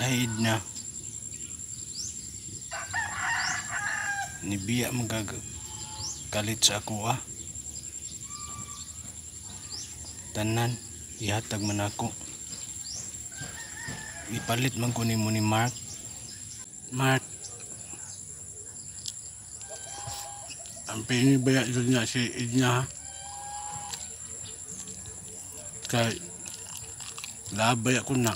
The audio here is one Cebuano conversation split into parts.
Ay, Edna. Nibiya magkalit sa ako ah. Tanan, ihatag man ako. Ipalit man ko nimo ni Mark. Mark. Ang pinibaya doon niya si Edna ha. Kay labay ako na.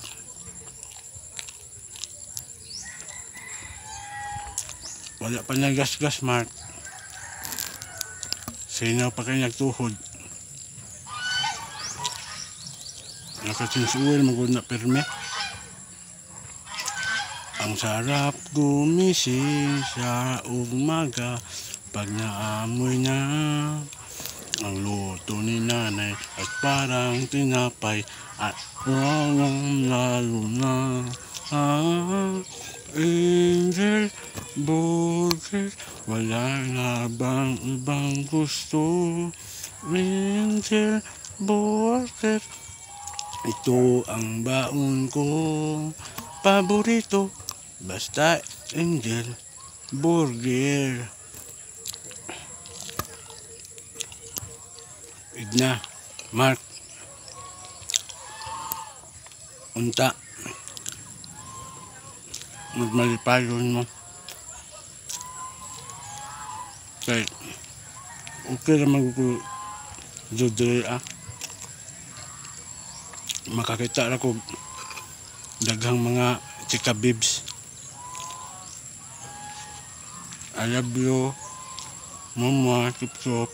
Wala pa niya gas-gas, Mark. Sinaw pa kayo nagtuhod. Nakasinsuil, magod na pirme. Ang sarap gumising sa umaga pag naamoy na ang luto ni nanay at parang tinapay at walang lalo na. Ah, Angel Burger, wala na bang ibang gusto? Angel Burger, ito ang baon ko, paborito, basta Angel Burger. Edna, Mark, unta, magmalipayon mo. Kay, okay naman ko dudre ah. Makakita ra ko daghang mga chika bibs. I love you. Mama, chup chup.